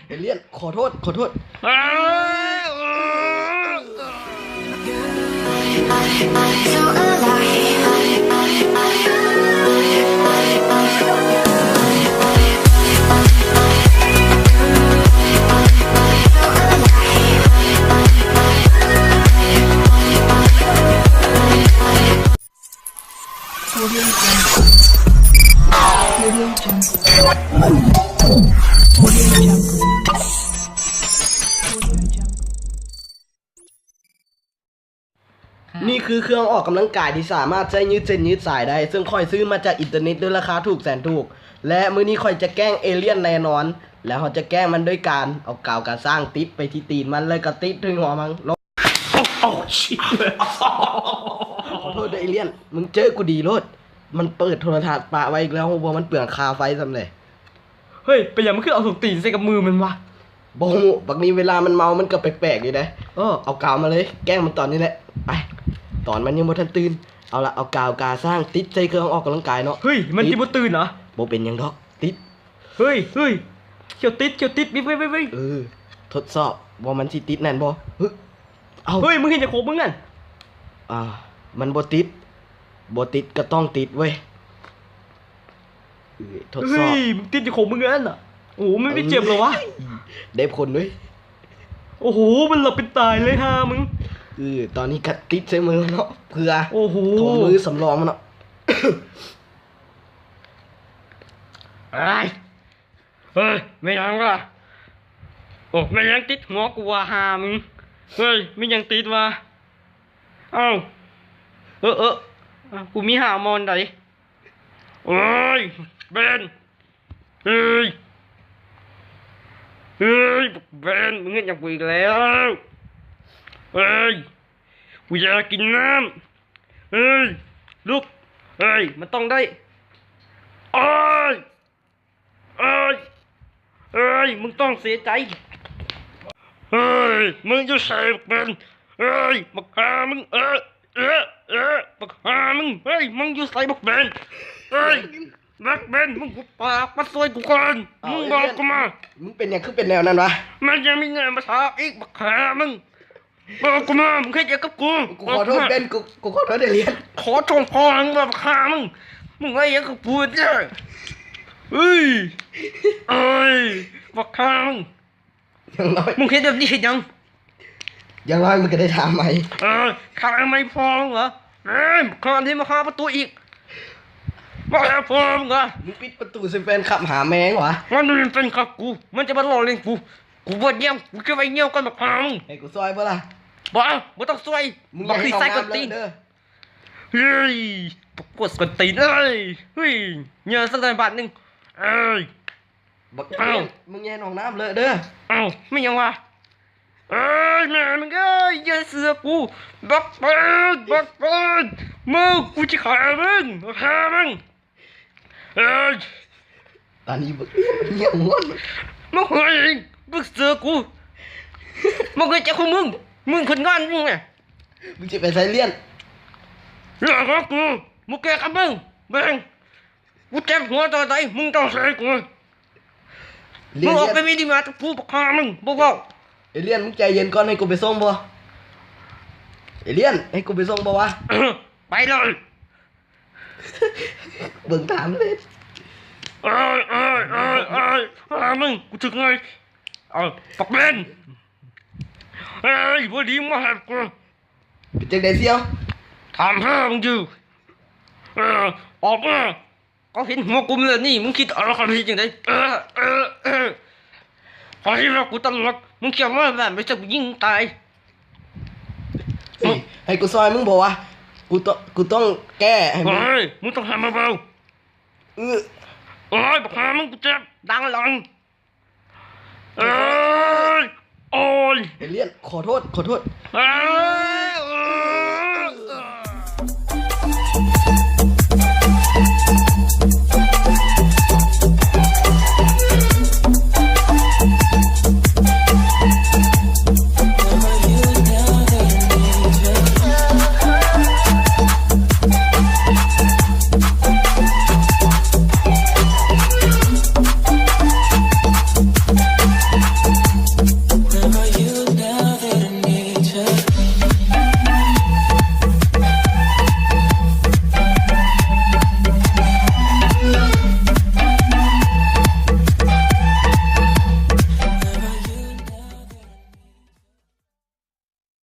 ເອລຽນ ຂໍໂທດ ຂໍໂທດ. ນີ້ຄືເຄື່ອງອອກກຳລັງກາຍທີ່ສາມາດໃຊ້ຍືດເສັ້ນຍືດສາຍໄດ້, ເຊິ່ງຂ້ອຍຊື້ມາຈາກອິນເຕີເນັດດ້ວຍລາຄາຖືກແສນຖືກ. ແລະ ມື້ນີ້ຂ້ອຍຈະແກ້ງເອລຽນແນ່ນອນ, ແລະ ເຮົາຈະແກ້ງມັນດ້ວຍການເອົາກາວກາຊ່າງຕິດໄປທີ່ຕີນມັນ ແລ້ວກໍຕິດໃສ່ຫົວມັນ. ຂໍໂທດເດີເອລຽນ, ມຶງເຈີກູດີໂລດ. ມັນເປີດໂທລະທັດປະໄວ້ອີກແລ້ວ, ຮູ້ບໍ່ ມັນເປືອງຄ່າໄຟສ່ຳໃດ. ເຮີ້ຍ ເປັນຫຍັງມັນຄືເອົາສົ້ນຕີນໃສ່ກັບມືມັນວະ? ບໍ່ຮູ້, ບັກນີ້ເວລາມັນເມົາມັນກໍແປກໆຢູ່ເດ້. ເອີ ເອົາກາວມາເລີຍ, ແກ້ງມັນຕອນນີ້ແຫຼະ. ໄປ, ຕອນມັນຍັງບໍ່ທັນຕື່ນ. ເອົາລະ, ເອົາກາວກາຊ່າງຕິດໃສ່ເຄື່ອງອອກກຳລັງກາຍເນາະ. ເຮີ້ຍ ມັນຊິບໍ່ຕື່ນຫວາ? ບໍ່ເປັນຫຍັງດອກ, ຕິດ. ເຮີ້ຍ ເຮີ້ຍ ຂຽວຕິດ ຂຽວຕິດ ວິບ ວິບ ວິບ ວິບ. ເອີ ທົດສອບວ່າມັນຊິຕິດແໜ້ນບໍ່? ເຮີ້ຍ ເອົາ. ເຮີ້ຍ ມຶງເຮັດຫຍັງຂອງມຶງນັ້ນ? ອ່າ ມັນບໍ່ຕິດ, ບໍ່ຕິດກໍຕ້ອງຕິດເວີຍ. ເອີ ທົດສອບ. ເຮີ້ຍ ມຶງຕິດຫຍັງຂອງມຶງນັ້ນນະ? ໂອ້ ມັນໄປເຈັບແລ້ວວະ? ເອີ ໄດ້ຜົນເວີຍ. ໂອ້ໂຫ ມັນຫຼັບເປັນຕາຍເລີຍຫ່າມຶງ. ເອີ ຕອນນີ້ກໍຕິດໃສ່ມືເນາະ ເພື່ອ ໂອ້ໂຫ ຖົງມືສຳລອງມັນເນາະ. ເອີຍ ເຮີ້ຍ ແມ່ນຫຍັງວະ? ໂອ້ ແມ່ນຫຍັງຕິດຫົວກູວະ ຫ່າມຶງ. ເຮີ້ຍ ແມ່ນຫຍັງຕິດວະ? ເອົ້າ ເອີ ເອີ ກູມີຫ້າໝ່ອນໃດ. ໂອ້ຍ ເບນ ເອີຍ ເອີຍ ບັກເບນ ມຶງເຮັດຫຍັງກູອີກແລ້ວ? ເອີຍ ກູຢາກກິນນ້ຳ. ເອີຍ ລຸກ ເອີຍ ມັນຕ້ອງໄດ້. ໂອ້ຍ ເອີຍ ເອີຍ ມຶງຕ້ອງເສຍໃຈ. ເອີຍ ມຶງຢູ່ໃສບັກເບນ? ເອີຍ ບັກຫ່າມຶງ ເອີ ເອີ ເອີ ບັກຫ່າມຶງ. ເອີຍ ມຶງຢູ່ໃສບັກເບນ? ເອີຍ ບັກເບນ ມຶງຫຸບປາກມາຊ່ວຍກູກ່ອນ. ເອົ້າ ມຶງບອກກູມາ ເອເລຍນ ມຶງເປັນຫຍັງຄືເປັນແນວນັ້ນວະ? ມັນຍັງມີແນວມາຖາມອີກ ບັກຫ່າມຶງ. ບອກກູມາ ມຶງເຮັດຫຍັງກັບກູ? ກູຂໍໂທດເບນ ກູ ກູຂໍໂທດເອເລຍນ. ຂໍໂທດພໍ່ມຶງ ບັກຫ່າມຶງ. ມຶງເຮັດຫຍັງກັບກູເດີ? ເອີຍ ເອີຍ ບັກຫ່າມຶງ. ຢ່າງນ້ອຍ ມຶງເຮັດແບບນີ້ເຮັດຫຍັງ? ຢ່າງນ້ອຍມັນກໍໄດ້ທ່າໃໝ່. ເອີ ທ່າໃໝ່ພໍ່ມຶງຫວາ? ເອີຍ ມາຫາປະຕູອີກ ມາຫາພໍ່ມຶງຫວາ? ມຶງປິດປະຕູໃສ່ແຟນຄັບຫາແມ່ງຫວາ? ມັນເປັນແຟນຄັບກູ ມັນຈະມາລໍ້ຫຼິ້ນກູ. ກູບໍ່ດຽມ ກູເກັບໄວ້ຍ່ຽວກ່ອນ ບັກຫ່າມຶງ. ໃຫ້ກູຊ່ອຍບໍ່ລະ? ບໍ່ ບໍ່ຕ້ອງຊ່ວຍ. ມຶງຢ່າໃຫ້ເຂົ້ານ້ຳເລີຍເດີ. ເຮີ້ຍ ບັກກວດກວນຕີນເອີຍ. ເຮີ້ຍ ຍ່າງສັກໜ້ອຍບາດໜຶ່ງ. ເອີຍ ບັກ ເອົ້າ ເອີຍ ມຶງຢ່າໃຫ້ຫ້ອງນ້ຳເລີະເດີ. ເອົ້າ ແມ່ນຫຍັງວະ? ເອີຍ ແມ່ມຶງເອີຍ ຢ່າເສື້ອກູ ບັກເປີດ ບັກເປີດ. ມຶງ ກູຈະຂ້າມຶງ ຂ້າມຶງ. ເອີຍ ຕອນນີ້ບັກເອີຍມັນຫຽວງອນ ມຶງເອີຍ ມຶງເສື້ອກູ ມຶງເອີຍ ເຈົ້າຂອງມຶງ ມຶງຜົນງານມຶງນະ. ມຶງຊິໄປໃສລຽນ? ເລື່ອງຂອງກູ ມຶງແກ້ກັບມຶງ ເບິ່ງ ກູເຈັບຫົວຕອນໃດ ມຶງຕ້ອງໃສ່ກູ. ເລ ມຶງອອກໄປມີດີມາກັບກູ ບັກຫ່າມຶງ ບໍ່ເວົ້າ. ເອລຽນ ມຶງໃຈເຢັນກ່ອນ ໃຫ້ກູໄປສົ່ງບໍ່? ເອລຽນ ໃຫ້ກູໄປສົ່ງບໍ່ວະ? ໄປເລີຍ. ເບິ່ງຕາມເລີຍ. ເອີຍ ເອີຍ ເອີຍ ເອີຍ ຫາມຶງ ກູຖືກໄງ. ເອົາ ບັກເບນ ເອີຍ ບໍ່ດີມາຫາກູ. ເປັນຈັ່ງໃດສ່ຽວ? ຖາມຫາມຶງຢູ່. ເອີ ອອກມາ. ເຂົາເຫັນຫົວກູແບບນີ້ ມຶງຄິດເອົາລະເຂົາເຮັດຈັ່ງໃດ? ເອີ ເອີ ເອີ ເຂົາຄິດວ່າກູຕະຫຼົກ ມຶງຄຽດມາແບບໄປເຈີຜູ້ຍິງຕາຍ. ເອີຍ ໃຫ້ກູຊ່ອຍມຶງບໍ່ວະ? ກູຕ້ອງ ກູຕ້ອງແກ້ໃຫ້ມຶງ. ເອີຍ ມຶງຕ້ອງຫາມາເບົາ. ເອີ ໂອ້ຍ ບັກຫ່າມຶງ ກູເຈັບ ດັງຫຼັງ. ເອີຍ ໂອ້ຍ ເອລຽນ ຂໍໂທດ ຂໍໂທດ. ເອີຍ ເອີຍ.